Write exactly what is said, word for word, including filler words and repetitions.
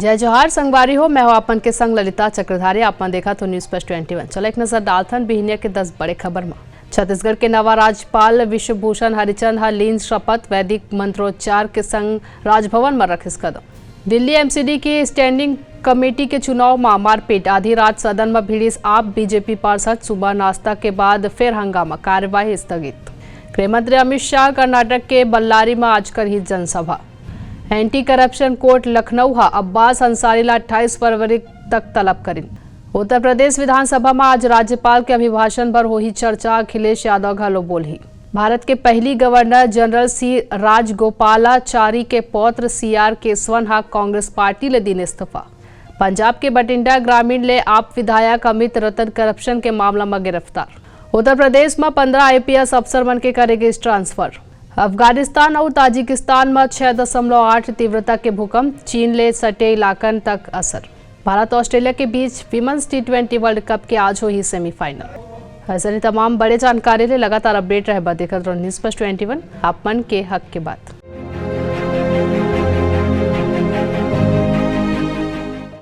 जय जोहार संगवारी हो, मैं हूं आपन के संग ललिता चक्रधारी। आपन देखत हो News First twenty one। चलो एक नजर डालथन बिहनिया के दस बड़े खबर म। छत्तीसगढ़ के नवा राज्यपाल विश्वभूषण हरिचंद ह लीन शपथ, वैदिक मंत्रोच्चार के संग राजभवन म रखिस कदम। दिल्ली एमसीडी के स्टैंडिंग कमेटी के चुनाव म मारपीट, आधी रात सदन म भिड़िस आप बीजेपी पार्षद, सुबह नाश्ता के बाद फेर हंगामा, कार्यवाही स्थगित। गृह मंत्री अमित शाह कर्नाटक के बल्लारी म आज करही जनसभा। एंटी करप्शन कोर्ट लखनऊ ह अब्बास अंसारी ला अट्ठाईस फरवरी तक तलब करिन। उत्तर प्रदेश विधानसभा म आज राज्यपाल के अभिभाषण बर होही चर्चा, अखिलेश यादव घलो बोलही। भारत के पहली गवर्नर जनरल सी राजगोपालाचारी के पौत्र सीआर केसवन ह कांग्रेस पार्टी ले दिन इस्तीफा। पंजाब के बठिंडा ग्रामीण ले आप विधायक अमित रतन करप्शन के मामला म गिरफ्तार। उत्तर प्रदेश म पंद्रह आईपीएस अफसर मन के करे गिस ट्रांसफर। अफगानिस्तान अउ ताजिकिस्तान म छह दशमलव आठ तीव्रता के भूकंप, चीन ले सटे इलाकन तक असर। भारत ऑस्ट्रेलिया के बीच women's T twenty world cup के आज होही सेमीफाइनल। अइसने तमाम बड़े जानकारी ले लगातार अपडेट रहे बर देखत रहो News First twenty one, आप मन के हक के बात।